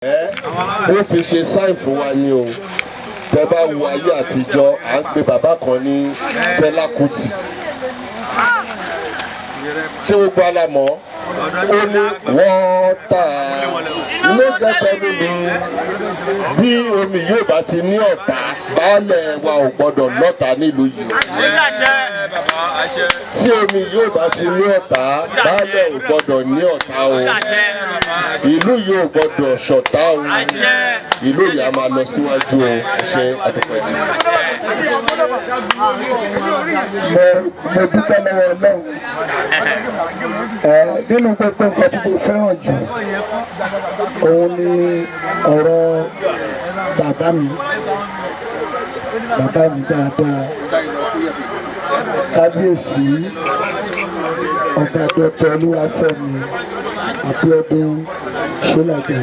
Ẹ ó fi ṣe sign fún wa ní o. Tẹ bá wo ayé àtijọ́, à ń pe bàbá kan ní Fẹlá Kútì. Ṣé gbogbo alamọ̀ ó ní water no get enemy? Bí omi yóò bá ti ní ọ̀tá, baálẹ̀ wa ò gbọ́dọ̀ lọ́tà nílùú yìí. Tí omi yóò bá ti ní ọ̀tá, baálẹ̀ ò gbọ́dọ̀ ní ọ̀tá o. Ìlú yìí ò gbọ́dọ̀ ṣọ̀tá o. Ìlú yìí á máa lọ síwájú o. Ṣe àdúpẹ́. Mo dúpẹ́ lọ́wọ́ Ọlọ́run. Ẹ nínú gbogbo nǹkan tí mo fẹ́ràn jù, òun ni ọ̀rọ̀ bàbá mi, bàbá mi dáadáa, Kábíyèsí Ọba Dr. Olúwafẹ́mi Abíọ́dún Ṣọládé,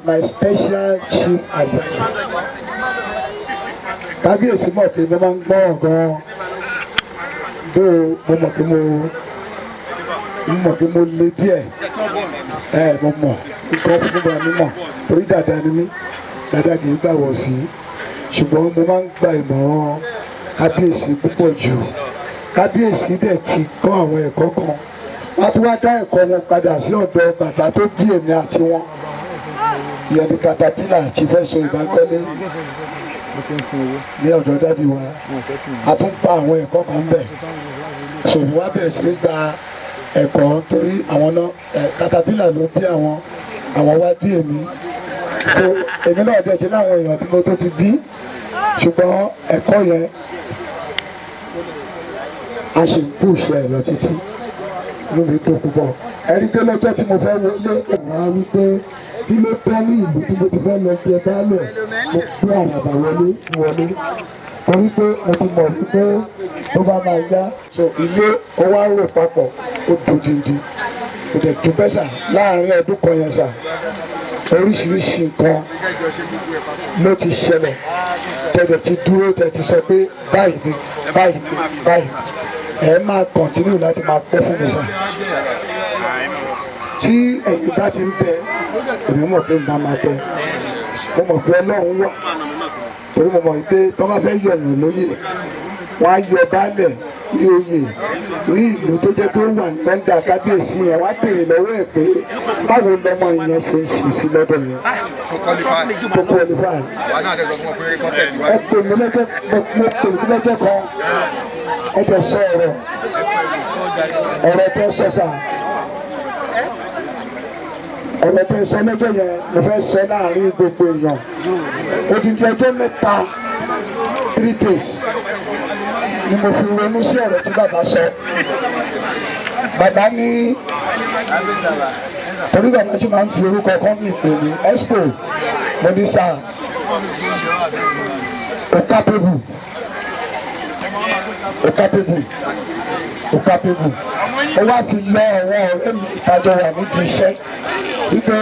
my special chief adviser. Kábíyèsí mọ̀ pé mo máa ń gbọ́ràn gan-an bó. Mo mọ̀ pé mo le díẹ̀. Ẹ mo mọ̀ nǹkan fún mi mọ̀ torí dàda ni mí, dàda kì í gbà wọ̀ sí, ṣùgbọ́n mo máa ń gba ìmọ̀ràn kábíyèsí púpọ̀ jù. Kábíyèsí dẹ̀ ti kọ́ àwọn ẹ̀kọ́ kan, wọ́n tún wá dá ẹ̀kọ́ wọn padà sí ọ̀dọ̀ bàbá tó bí èmi àti wọn, ìyẹn ní Caterpillar, Chief Ẹ̀sùn Ìbánkọ́lé, ní ọ̀dọ̀ daddy wa. A tún pa àwọn ẹ̀kọ́ kan bẹ̀ ṣòwò wa bẹ̀rẹ̀ sí ní gba ẹ̀kọ́ torí àwọn náà ẹ̀ Caterpillar ló bí àwọn, àwọn wá bí èmi. So èmi náà dẹ̀ ti láwọn èèyàn tí mo tó ti bí, ṣùgbọ́n ẹ̀kọ́ yẹn, a ṣe ń push ẹ̀ lọ títí. Inú mi dùn púpọ̀. Ẹ̀rí pé lọ́jọ́ tí mo fẹ́ wọlé, ẹ̀rọ wípé kí ló tọ́ ní ìlú tí mo ti fẹ́ lọ jẹ baálẹ̀, mo gbé àràbà wọlé wọlé torí pé mo ti mọ̀ wípé tó bá máa yá. So ilé ó wá rò papọ̀, ó dòdìdì. Kò dẹ̀ dúpẹ́ sà. Láàárín ọdún kan yẹn sà, oríṣiríṣi nǹkan ló ti ṣẹlẹ̀ tẹ̀lẹ̀ ti dúró, tẹ̀ ti sọ pé báyìí ni, báyìí ni, báyìí. Ẹ máa continue láti máa pẹ́ fún mi sà. Tí ẹ̀yin bá ti ń bẹ, èmi mọ̀ pé nǹkan máa bẹ. Mo mọ̀ pé Ọlọ́run wà, torí mo mọ̀ pé tó bá fẹ́ yọ̀yàn lóyè, wọ́n á yọ baálẹ̀ ní oyè ní ìlú tó jẹ́ pé ó wà ní under kábíyèsí yẹn, wọ́n á béèrè lọ́wọ́ ẹ̀ pé báwo lọmọ yẹn ṣe ń ṣe sí lọ́dọ̀ yẹn. Tó qualify. Tó qualify. Àwa náà dẹ̀ sọ fún wọn pé kọ́ Ẹ tẹ̀síwájú. pè mí lọ́jọ́, mo pè mí lọ́jọ́ kan, ẹ jẹ́ sọ ọ̀rọ̀, ọ̀rọ̀ tẹ́ sọ sà, ọ̀rọ̀ tẹ́ sọ lọ́jọ́ yẹn, mo fẹ́ sọ láàrin gbogbo èèyàn. Odidi ọjọ́ 3, 3 days, ni mo fi ronú sí ọ̀rọ̀ tí bàbá sọ. Bàbá ní torí bàbá tí máa ń fi orúkọ company pè mí, Expo. Mo ní, "Sir, o capable, o capable, o capable." Ó wá fi lọ àwọn ọ̀rẹ́ mi ìtajọ wà nídìí iṣẹ́ wípé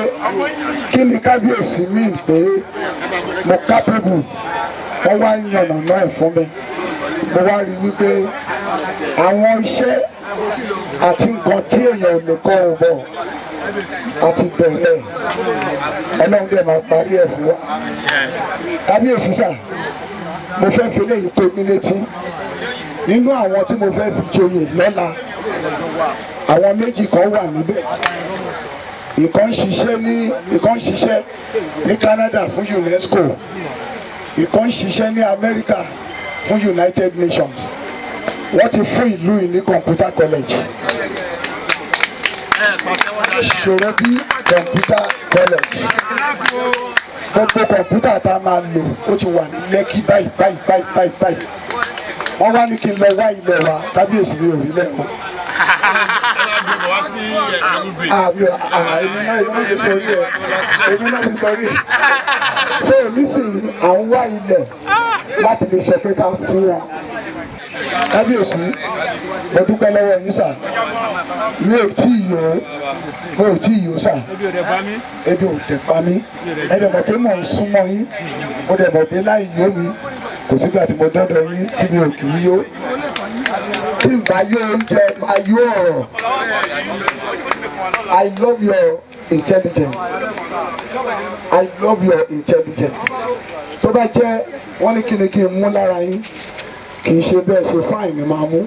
kí ni kábíyèsí mi pé mo capable. Wọ́n wá yànnà náà fún mi. Mo wá rí wípé àwọn iṣẹ́ àti nǹkan tí èèyàn ò lè kọ́ ọ̀ bọ̀ àti bẹ̀rẹ̀, Ọlọ́run dẹ̀ máa parí ẹ̀ fún wa. Kábíyèsí sà, mo fẹ́ fi eléyìí tó mi létí. Nínú àwọn tí mo fẹ́ fi joyè lọ́la, àwọn méjì kan wà níbẹ̀. Ìkan ń ṣiṣẹ́ ní Canada fún UNESCO, ìkan ń ṣiṣẹ́ ní America fún United Nations. Wọ́n ti fún ìlú yìí ní computer college, Ṣòro bí computer college. Gbogbo kọ̀ǹpútà tá a máa lò, ó ti wà ní Lẹ́kì báyìí báyìí báyìí báyìí báyìí. Wọ́n wá ní kí n lọ wá ilẹ̀ wa. Kábíyèsí, mi ò rí lẹ́kọ̀ọ́. Àmì èmi náà ti sọ rí ẹ, èmi náà ti sọ rí ẹ. So nísìnyí, à ń wá ilẹ̀ láti lè sọ pé ká fún wọn. Kábíyèsí, mo dúpẹ́ lọ́wọ́ yín sà. Mi ò tí ì yó, mo ò tí ì yó sà. Ebi ò dẹ̀ pa mí. Ẹ dẹ̀ mọ̀ pé mò ń súnmọ́ yín. Mo dẹ̀ mọ̀ pé láì yó mi, kò sígbà tí mo dọ́dọ̀ yín tí mi ò kì í yó. Tí n bá yó oúnjẹ, máa yó ọ̀rọ̀. I love your intelligence. I love your intelligence. Tó bá jẹ́ wọ́n ní kí ni kí n mú lára yín, kì í ṣe bẹ́ẹ̀ ṣe fine ni máa mú,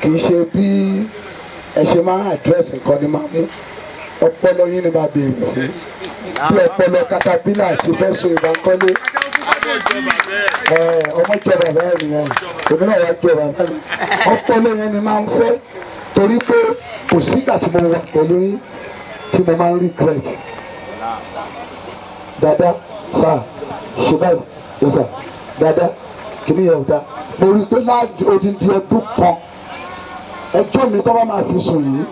kì í ṣe bí ẹ ṣe máa address nǹkan ni máa mú. Ọpọlọ yín ni máa béèrè fún. Bí ọpọlọ katapila àti fẹ́sùn ìbánkọ́lé. Ọmọ jọ bàbá ẹ̀ nìyẹn, èmi náà wá jọ bàbá mi. Ọpọlọ yẹn ni máa ń fẹ́ torí pé kò sígbà tí mo wà pẹ̀lú yín tí mo máa ń regret. Dada sir, ṣe báyìí, yes sir, dada kìíní yẹn ò da. Mo rí i pé láàdì odindi ọdún kan, ẹjọ́ mi tó bá máa fi sùn yìí,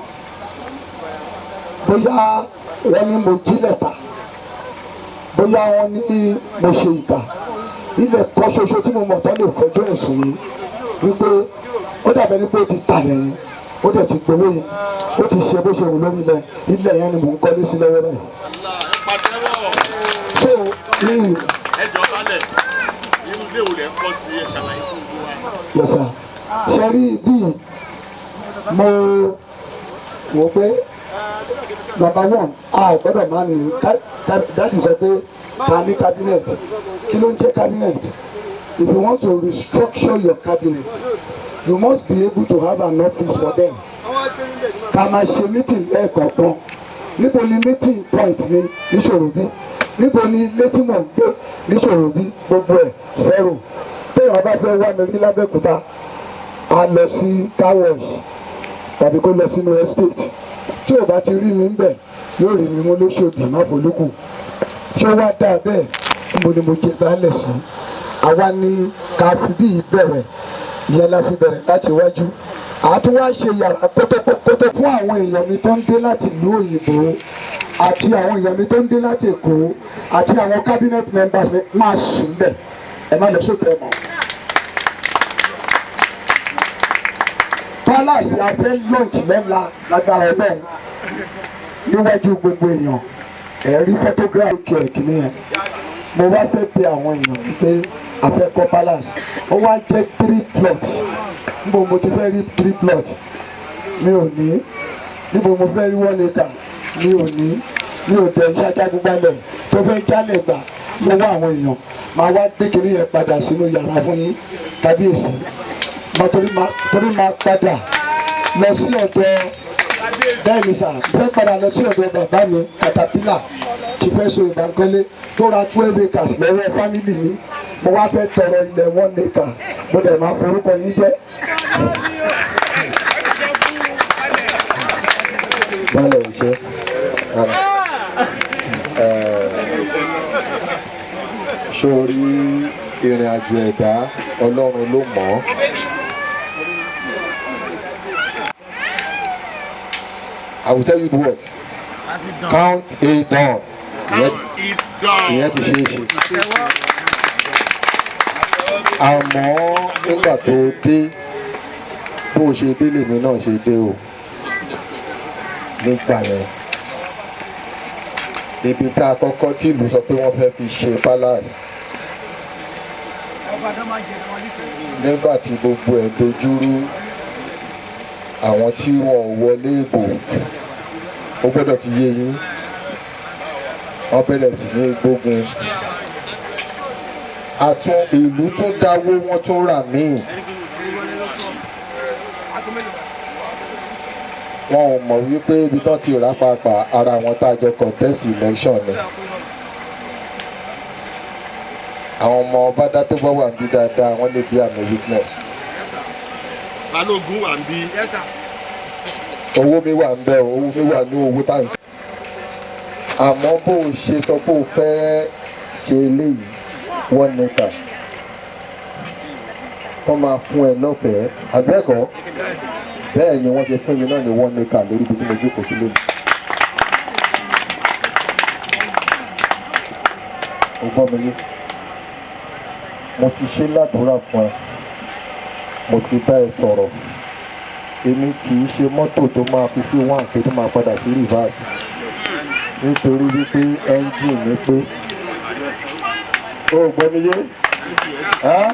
bóyá wọ́n ní mo jí lẹ́tà, bóyá wọ́n ní mo ṣe ìkà, ilẹ̀ kan ṣoṣo tí mo mọ̀ tán lè fọjọ́ ẹ̀sùn yìí wípé ó dàbẹ̀ ni pé ó ti tà lẹ́yìn, ó dẹ̀ ti gbowó yẹn, ó ti ṣe bó ṣe wù lórí ilẹ̀, ilẹ̀ yẹn ni mò ń kọ́lé sí lọ́wọ́ báyìí. So ní Ẹ jọ balẹ̀, irú ilé wo lẹ ń kọ́ sí? Ẹ ṣàlàyé fún gbogbo wa. Yes sir, ṣe rí bí mo wò pé number one, a ò gbọ́dọ̀ máa ní. Daddy sọ pé ká ní cabinet. Kí ló ń jẹ́ cabinet? If you want to restructure your cabinet, you must be able to have an office for them. Ká máa ṣe meeting lẹ́ẹ̀kọ̀ọ̀kan. Níbo ni meeting point mi níṣòro bí? Níbo ni ilé tí mò ń gbé níṣòro bí? Gbogbo ẹ̀ zero. Téèyàn bá fẹ́ wá mi rí lábẹ́òkúta, a lọ sí car wash tàbí kó lọ sínú estate. Tí ò bá ti rí mi ń bẹ̀, yóò rí mi mú lóṣòdì máfolúkù. Ṣé wàá dáa bẹ́ẹ̀? Níbo ni mo jẹ baálẹ̀ sí? Àwa ni ká fi bí bẹ̀rẹ̀. Ìyẹn la fi bẹ̀rẹ̀ láti wájú. Àtún wá ṣe yàrá kótókótó fún àwọn èèyàn mi tó ń dé láti ìlú òyìnbó àti àwọn èèyàn mi tó ń dé láti Èkó àti àwọn cabinet members mi máa sùn bẹ̀. Ẹ má lọ sóòtẹ́ mọ́. Palace a fẹ́ launch lọ́la lágbára Ọlọ́run níwájú gbogbo èèyàn. Ẹ̀ rí photograph kí kìíní yẹn. Mo wá fẹ́ pe àwọn èèyàn wípé a fẹ́ kọ́ palace. Ó wá jẹ́ three plot. Níbo mo ti fẹ́ rí three plot? Mi ò ní. Níbo mo fẹ́ rí 1 acre? Mi ò ní. Mi ò dẹ̀ ṣájágbálẹ̀ tó fẹ́ jálẹ̀ gbà lọ́wọ́ àwọn èèyàn. Máa wá gbé kìíní yẹn padà sínú yàrá fún yín, kábíyèsí. Mo torí máa padà lọ sí ọ̀dọ̀. Bẹ́ẹ̀ ni sir, fẹ́ padà lọ sí ọ̀dọ̀ bàbá mi Caterpillar ti fẹ́ so ìbánkọ́lé tó ra 12 acres lọ́wọ́ family mi. Mo wá fẹ́ tọrọ ilẹ̀ 1 acre, mo dẹ̀ máa forúkọ yín jẹ́. Bálẹ̀ òṣè, sórí ìrìn àjò ẹ̀dá, Ọlọ́run ló mọ̀ ọ́. I will tell you what, count it down. Count it down. Ìyẹn ti ṣe é ṣe. Àmọ́ nígbà tó dé, bó o ṣe dé lèmi náà ṣe dé o. Nígbà yẹn, ibi tá a kọ́kọ́ tí ìlú sọ pé wọ́n fẹ́ fi ṣe palace, nígbà tí gbogbo ẹ̀ dojúrú, àwọn tí wọn ò wọlé ìbò, ó gbọ́dọ̀ ti yé yín, wọ́n bẹ̀rẹ̀ sí ní gbógun. Àtún ìlú tún dáwó, wọ́n tún rà míì. Wọn ò mọ̀ wípé ibi tán ti rà pàápàá, ara àwọn tá a jọ contest election ni. Àwọn ọmọ bádá tó bá wà níbí dáadáa, wọ́n lè bí àmì witness. Balógun wà ń bí. Owó mi wà ń bẹ o, owó mi wà ní owó tá à ń sọ. Àmọ́ bó o ṣe sọ pé o fẹ́ ṣe eléyìí, 1 acre wọ́n máa fún ẹ lọ́fẹ̀ẹ́ àbẹ́ẹ̀kọ́? Bẹ́ẹ̀ ni wọ́n ṣe fún mi náà ní 1 acre lórí ibi tí mo jókòó sí lónìí. O gbọ́ mi yé? Mo ti ṣe ládùúrà fún ẹ, mo ti bá ẹ sọ̀rọ̀. Èmi kì í ṣe mọ́tò tó máa fi sí one pé tó máa padà sí reverse, nítorí wípé ẹ́ńjìn mi pé. O gbọ́ mi yé? Ẹ́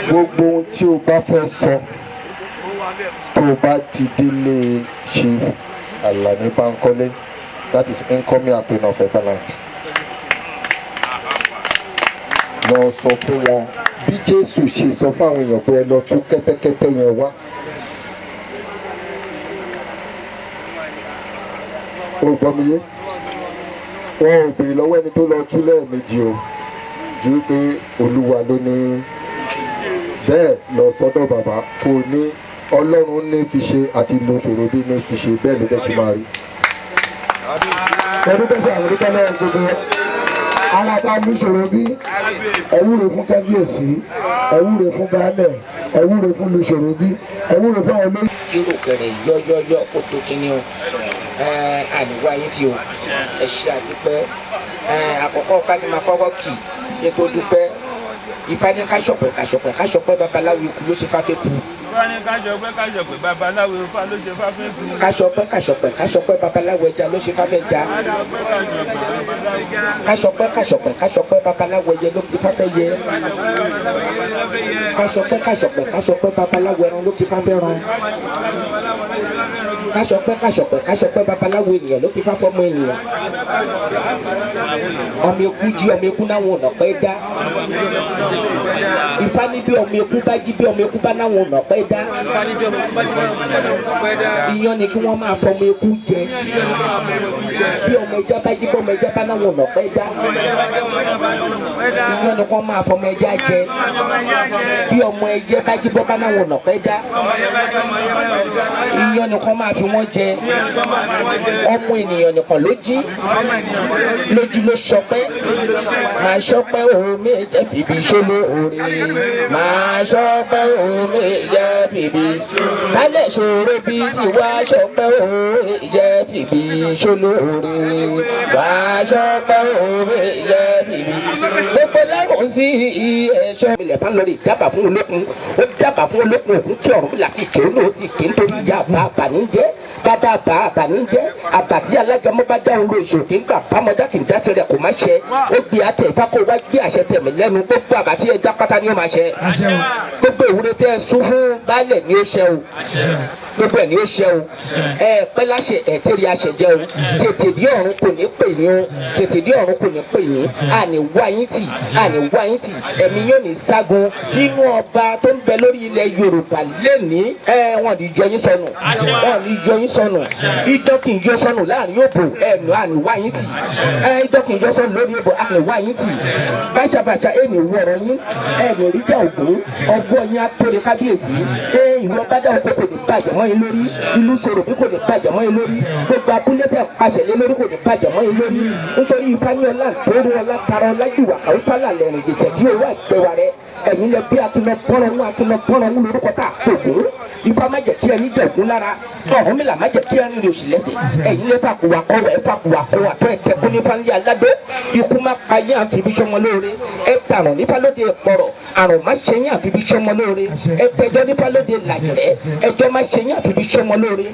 gbogbo ohun tí o bá fẹ́ sọ. Tó o bá ti délé Chief Alani Bankole, that is incoming Apena of Egbaland, lọ sọ fún wọn bí Jésù ṣe sọ fún àwọn èèyàn pé ẹ lọ tú kẹ́tẹ́kẹ́tẹ́ yẹn wá. O gbọ́ mi yé? Wọn ò béèrè lọ́wọ́ ẹni tó lọ tú lẹ́ẹ̀mejì o, ju pé Olúwa ló ní bẹ́ẹ̀. Lọ sọ́dọ̀ bàbá kò ní Ọlọ́run ní fi ṣe àti lo ṣòro bí ní fi ṣe bẹ́ẹ̀ ló dẹ̀ ṣe máa rí. Ọdún tẹ̀sán àwọn oníkẹ́ lọ́wọ́ gbogbo àwọn bá ní ṣòro bí ẹ̀wúre fún kábíyèsí, ẹ̀wúre fún baálẹ̀, ẹ̀wúre fún lùṣòro bí, ẹ̀wúre fún àwọn olóyè. Kírò kẹrẹ yọyọyọ kó tó kíní o, àníwá yín tí o ẹ ṣe àdúpẹ́. Àkọ́kọ́ Fatima kọ́kọ́ kì í tó dúpẹ́. Ifá ní káṣọpẹ́ káṣọpẹ́ káṣọpẹ́, babaláwo ikú ló ṣe fáfẹ́ kú. Ifá ní káṣọpẹ́ káṣọpẹ́, babaláwo ifá ló ṣe fáfẹ́ kú. Káṣọpẹ́ káṣọpẹ́ káṣọpẹ́, babaláwo ẹja ló ṣe fáfẹ́ ja. Káṣọpẹ́ káṣọpẹ́, babaláwo. Káṣọpẹ́ káṣọpẹ́ káṣọpẹ́, babaláwo ẹyẹ ló fi fáfẹ́ yẹ. Káṣọpẹ́ káṣọpẹ́ káṣọpẹ́, babaláwo ẹran ló fi fáfẹ́ ran. Káṣọpẹ́ káṣọpẹ́ káṣọpẹ́, babaláwo ènìyàn ló fi fáfọ́ ọmọ ènìyàn. Ọmọ eku jí, ọmọ eku náwọn ọ̀nà pẹ́ dá. Ifá ní bí ọmọ eku bá jí, bí ọmọ eku bá náwọn ọ̀nà pẹ́ dá, iyán ni kí wọ́n máa fọmọ eku jẹ. Bí ọmọ ẹja bá jí, bọ́mọ ẹja bá náwọn ọ̀nà pẹ́ dá, iyán ni wọ́n máa fọmọ ẹja jẹ. Bí ọmọ ẹyẹ bá jí, bọ́ bá náwọn ọ̀nà pẹ́ dá, iyán ni wọ́n máa fi wọ́n jẹ. Ọmọ ènìyàn nìkan ló jí lójú ló ṣọpẹ́. Máa ṣọpẹ́ omi jẹ́ fìbí ṣọlọ orí, máa ṣọpẹ́ omi jẹ́ fìbí kálẹ̀ ṣòro bí tiwa, ṣọpẹ́ omi jẹ́ fìbí ṣọlọ orí, máa ṣọpẹ́ omi jẹ́ fìbí gbogbo lẹ́rùn sí ẹ̀ṣọ́. Ilẹ̀ bá lọ rí dábàá fún olókun, ó dábàá fún olókun òkun kí ọ̀run là sí kéwòn ó sì ké nítorí ìyá àbá àbànújẹ́, bàbá àbá àbànújẹ́ àbàtí alágẹmọ bá dáhùn ló ìṣòkè ńgbà bámọdá kì í dá tirẹ̀ kò má ṣe. Ó gbé àtẹ ìfá kó wá gbé àṣẹ tẹ̀mí lẹ́nu. Gbogbo àbàtí ẹja pátá ni ó máa ṣe. Gbogbo ìwúre tẹ́ ẹ sún fún baálẹ̀ ni ó ṣe o, gbogbo ẹ̀ ni ó ṣe o. Ẹ pẹ́ láṣẹ ẹ̀ tẹ́rì àṣẹ jẹ́ o. Tètè dí ọ̀run kò ní pè yín o, tètè dí ọ̀run kò ní pè yín. Àní wá yín tì, àní wá yín tì. Ẹ̀mí yóò ní ságun nínú ọba tó ń bẹ lórí ilẹ̀ Yorùbá lẹ́ni. Ẹ wọn ní jọ yín sọnù, wọn ní jọ yín sọnù. Idán kì í yọ sọnù láàrin òbò ẹnu, àní wá yín tì. Ẹ idán kì í yọ sọnù lórí òbò, àní wá yín tì. Báṣabàṣa ẹnì wọ̀rọ̀ yín, ẹnì oríjà ògún ọgbọ́n yín á tóri kábíyèsí. Ẹ ìlú ọbádà oko kò ní bàjẹ́ mọ́ yín lórí, ìlú ṣòro bí kò ní bàjẹ́ mọ́ yín lórí, gbogbo abúlé tẹ̀ pàṣẹ lé lórí kò ní bàjẹ́ mọ́ yín lórí. Nítorí ifá ní ọlá tóru ọlá tara ọlá jùwà kàwé lálẹ́ rìn jẹsẹ̀ kí owó àgbẹ̀wà rẹ. Ẹ̀yin lẹ bí atúnà bọ́rọ̀ ń atúnà bọ́rọ̀ ń lórúkọ tá a kò gún. Ifá má jẹ́ kí ẹni jẹ̀gún lára, Ọ̀rúnmìlà má jẹ́ kí ẹni lè òsì lẹ́sẹ̀. Ẹ̀yin lẹ fàkùwà kọwà, ẹ fàkùwà kọwà tó ẹ tẹkún nífa ńlẹ̀ aládó. Ikú má pa yín àfi bí sọmọ lóore. Ẹ tàrùn nífa lóde ẹ̀pọ̀rọ̀, àrùn má ṣe yín àfi bí sọmọ lóore. Ẹ tẹjọ́ nífa lóde làjẹ́, ẹjọ́ má ṣe yín àfi bí sọmọ lóore.